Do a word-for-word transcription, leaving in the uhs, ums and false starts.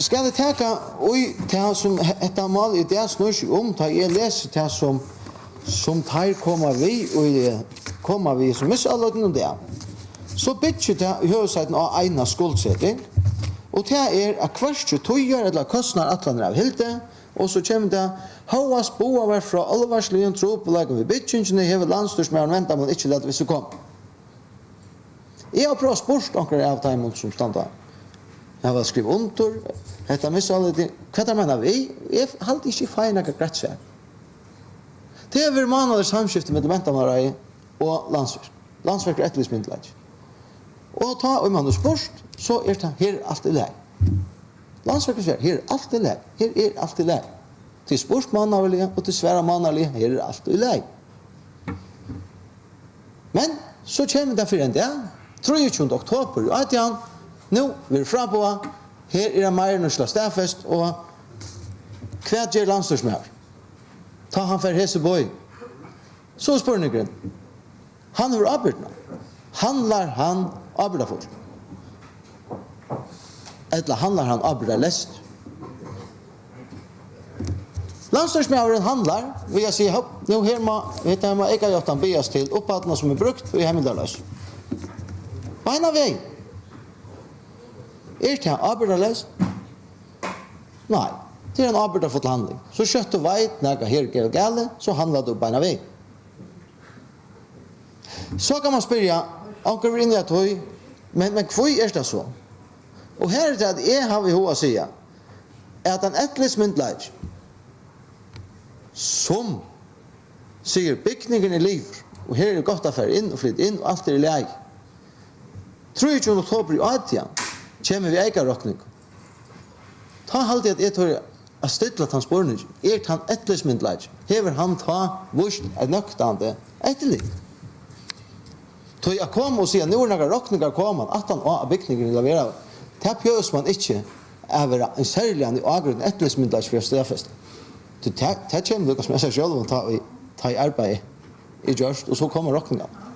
Skal eg taka í tað, sum he-, hetta mál í dag snýr seg um, tá eg lesi tað, sum, sum teir koma við, og eg koma við sum missáleitin í dag, so byggir tað í høvuðssakini á eina skuldseting, og tað er, at hvørki tíðar- ella kostnaðarætlanir av hildi, og so kemur tað, hóast boðað var frá álvarsligum trupulleikum við byggingini, hevur landsstýrismaðurin Vendamann ikki latið við seg koma. Eg havi prøvað at spurt onkrar av teimum, sum standa, hava skrivað undir hetta missáleitið, hvat teir meina við. Eg haldi ikki, eg fái nakað greitt svar. Tað hevur verið mánaligt samskifti millum Mentamálaráðið og Landsverk. Landsverk er eftirlitsmyndugleiki. Og tá ið mann er spurt, so er tað, her er alt í lagi. Landsverk svarar, her er alt í lagi, her er alt í lagi. Tað er spurt mánaðarliga, og tað er svarað mánaðarliga, her er alt í lagi. Men so kemur tað fyri ein dag, trýogtjúgunda oktobur í átjan, nú verður fráboðað, her er ein meiriluti staðfest, og hvat ger landsstýrismaður, tá hann fær hesi boð? So er spurningurin, hann hevur ábyrgdina. Handlar hann ábyrgdarfullt? Ella handlar hann ábyrgdarleyst? Landsstýrismaðurin handlar við at siga, hóp, nú her má, hetta her má eykajáttan byggjast til upphæddina, sum er brúkt í heimildarloysn. Beinan vegin. Er tað ábyrgdarleyst? Nei. Tað er ein ábyrgdarfull handling. So skjótt tú veit, nakað her er galið, so handlar tú beinan vegin. So kann mann spyrja, onkur verður inni á tí, men, men hví er tað so? Og her er tað, at eg havi hug at siga, at ein eftirlitsmyndugleiki, sum sigur, bygningurin er liðugur, og her er gott at fara inn og flyta inn, og alt er í lagi. Trýogtjúgunda oktobur í átjan kemur við eykarokning. Tá haldi eg, at eg tori at stilla tann spurningin. Er tann eftirlitsmyndugleikin, hevur hann tá víst eitt nøktandi eftirlit? Tí at koma og siga, nú eru nakrar rokningar komnar aftan á, at bygningurin er leveraður, tað behøvist mann ikki at vera ein serligan ágrýtin eftirlitsmyndugleiki fyri at staðfesta. Tí tað, tað kemur líka sum av sær sjálvum, tá ið, tá ið arbeiðið er gjørt, og so koma rokningarnar.